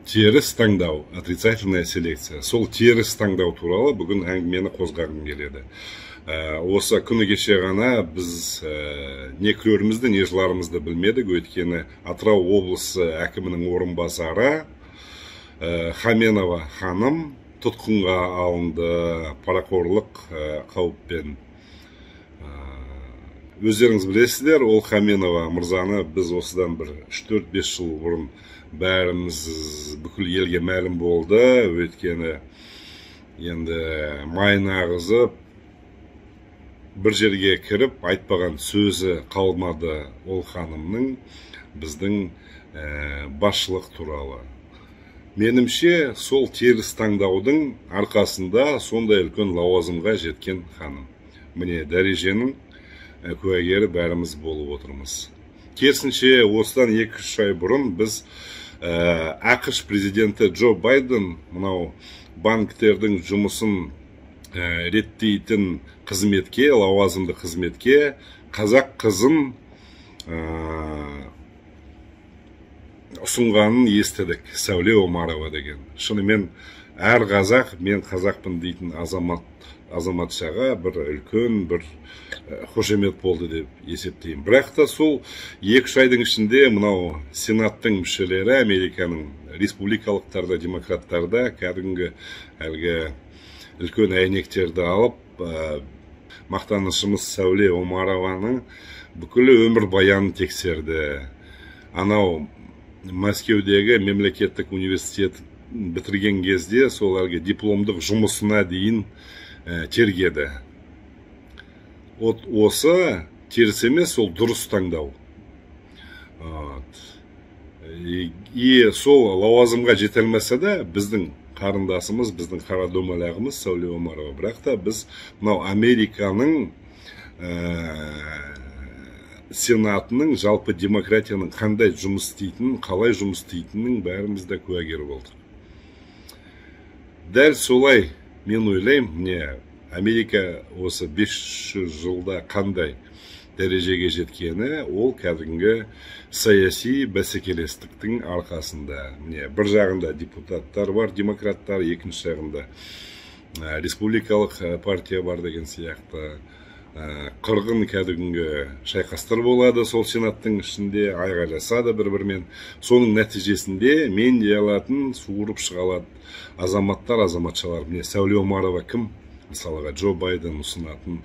Теріс таңдау, отрицательная селекция. Сол теріс таңдау туралы бүгін әңгімені қозғағым келеді. Осы күні кеше ғана біз не күлерімізді, не жыларымызды білмедік, өйткені Атырау облысы әкімінің орынбасары Хаменова ханым тұтқынға алынды парақорлық қауіппен. Өздеріңіз білесіздер, ол Хаменова мырзаны біз осыдан бір 3-4-5 жыл бұрын бәріміз бүкіл елге мәлім болды, өйткені енді майын ағызып бір жерге кіріп айтпаған сөзі қалмады ол ханымның біздің басшылық туралы. Менімше, сол теріс таңдаудың арқасында сондай үлкен лауазымға жеткен ханым. Міне, дәреженің куәгері бәріміз болып отырмыз. Керісінше, осыдан 2-3 ай бұрын біз АҚШ президенті Джо Байден мынау банктердің жұмысын реттейтін қызметке, лауазымды қызметке қазақ қызын ұсынғанын естідік. Сәуле Омарова деген. Шынымен әр қазақ, мен қазақпын дейтін азаматшаға бір үлкен бір қошемет болды деп есептеймін. Бірақ та сол 2-3 айдың ішінде мынау сенаттың мүшелері, Американың республикалықтарда, демократтарда кәдімгі әлгі үлкен әйнектерді алып, мақтанышымыз Сәуле Омарованың бүкіл өмір баянын тексерді. Анау Мәскеудегі мемлекеттік университет бітірген кезде сол әлгі дипломдық жұмысына дейін тергеді. Осы теріс емес, ол дұрыс таңдау. И сол лауазымға жете алмаса да біздің қарындасымыз, біздің қара домалағымыз Сәуле Омарова. Бірақ та біз мынау Американың сенатының, жалпы демократияның қандай жұмыс істейтінін, қалай жұмыс істейтінінің бәріміз де куәгер болдық. Дәл солай мен ойлаймын, міне Америка осы 500 жылда қандай дәрежеге жеткені, ол кәдімгі саяси бәсекелестіктің арқасында. Міне, бір жағында депутаттар бар, демократтар, екінші жағында республикалық партия бар деген сияқты. Қырғын кәдімгі шайқастар болады сол сенаттың ішінде, айғайласады бір-бірімен. Соның нәтижесінде мен де алатын, суырып шыға алады азаматтар, азаматшалар. Міне, Сәуле Омарова кім? Мысалға, Джо Байден ұсынатын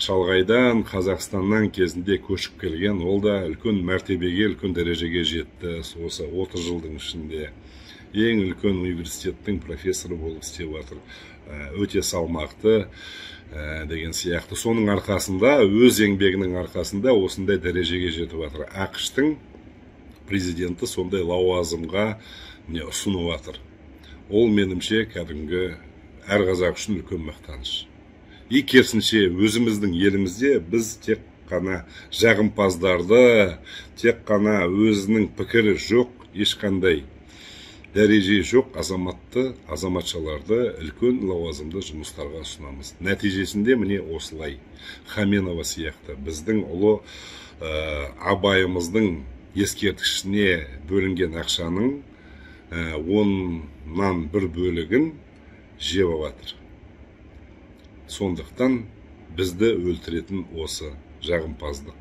шалғайдан, Қазақстаннан кезінде көшіп келген, ол да үлкен мәртебеге, үлкен дәрежеге жетті осы 30 жылдың ішінде. Ең үлкен университеттің профессоры болып істеп жатыр. Өте салмақты деген сияқты. Соның арқасында, өз еңбегінің арқасында осындай дәрежеге жетіп жатыр. АҚШ-тың президенті сондай лауазымға міне ұсынып жатыр. Ол менімше кәдімгі әр қазақ үшін үлкен мақтаныш. И керісінше, өзіміздің елімізде біз тек қана жағымпаздарды, тек қана өзінің пікірі жоқ, ешқандай дәреже жоқ азаматты, азаматшаларды үлкен лауазымды жұмыстарға ұсынамыз. Нәтижесінде міне осылай Хаменова сияқты біздің ұлы Абайымыздың ескерткішіне бөлінген ақшаның 10-нан бір бөлігін жеп жатыр. Сондықтан бізді өлтіретін осы жағымпаздық.